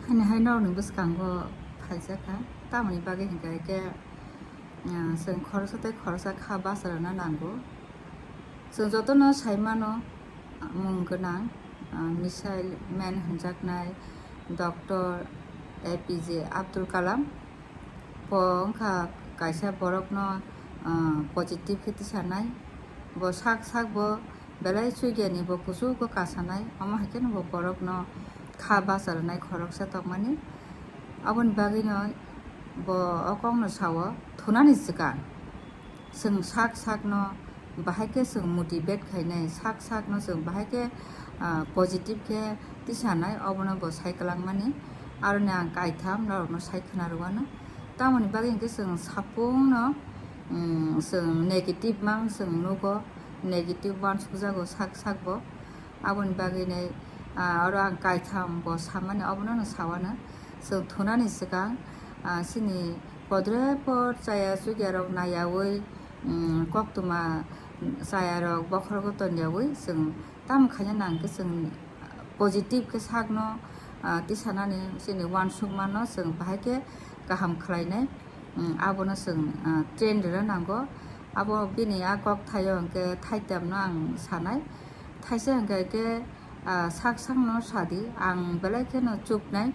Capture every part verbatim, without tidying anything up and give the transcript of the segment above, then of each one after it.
Haino hai norokni bwskango phaijakha, tamoni bagwi hinkhe khe, ah, chwng khoroksa tei khoroksa kha bacharwna nango. Chwng jotono sai mano, ah, mung gwnang, ah, missile man hwnjaknai Doctor A P J Abdul Kalam. Bo wngkha kaisa borokno, ah, positive khe tisanai. Bo sak sak bo belai chuigiyani, bo kuchugo kasanai. Omo hai kheno bo borokno kha bacharwnai khoroksa tongmani. Aboni bagwino bo o kokno sao, thunani swkang chwng sak sakno bahai khe chwng motivate khainai, sak sakno chwng bahai khe, ah, positive khe tisanai, obono bo sai kwlangmani. Aroni ang kaitham norokno sai khwna rwano. Tamoni bagwi hinkhe chwng sapungno, mm, chwng negative mang chwng nugo, negative uansukjago sak sakbo. Aboni bagwinai, ah, oro ang kaitham bo samani, obono no sawano. Chwng thunani swkang, ah, chini podre pod chaya chugiarok naiyaui, mm, koktwma chayarok bokhorogo tonyaui chwng tamo khaina nang khe chwng positive khe sakno, ah, tisanani chini uansukmano chwng bahai khe kaham khlainai. Mm, abono chwng, ah, train rwna nango. Abo bini a kokthaio hinkhe thaitamno ang sanai. Thaisa hinkhe khe, ah, sak sakno sadi, ang belai kheno chuknai.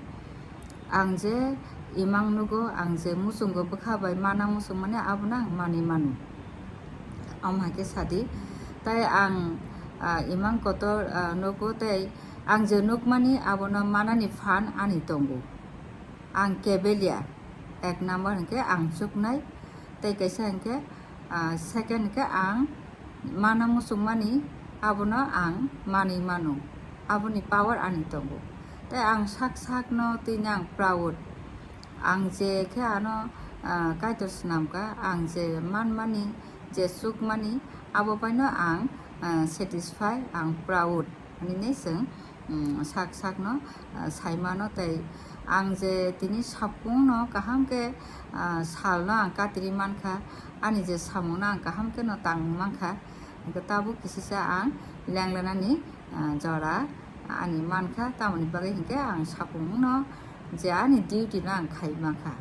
Ang je imang nugo, ang je muchungo bwkha bai mana muchung mani, abono ang manwi mano. Omo hai khe sadi. Tai ang, ah, imang kotor, ah, nugo, tei ang je nukmani abono manani phan ani tongo. Ang kebel ya, ek number hinkhe ang chuknai, tei kaisa hinkhe, ah, second hinkhe ang mana muchungmani, abono ang manwi mano, aboni power ani tongo. Tei ang sak sakno tini ang proud, ang je khe ano, ah, Kaitor swnamkha, ang je manmani, je chukmani, abo baino ang, ah, satisfy, ang proud hinwi chwng, mm, sak sakno, ah, sai mano. Tei ang je tini sapungno kaham khe, ah, salno ang katiri mankha, ani je samungno ang kaham kheno tang mankha, hinkhe tabuk kisisa ang lenglenani, ah, jora ani mankha, tamoni bagwi hinkhe ang sapungno je ani duty no ang khai mankha.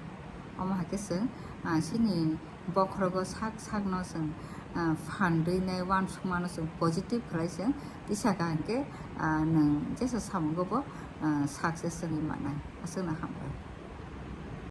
Omo hai khe chwng, ah, chini bokhorogo sak sakno chwng, ah, phan rwinai uansukmano chwng positive khlai chwng tisa ka hinkhe, ah, nwng jesa samungo bo, ah, success wngwi mannai. Aswkno hambai.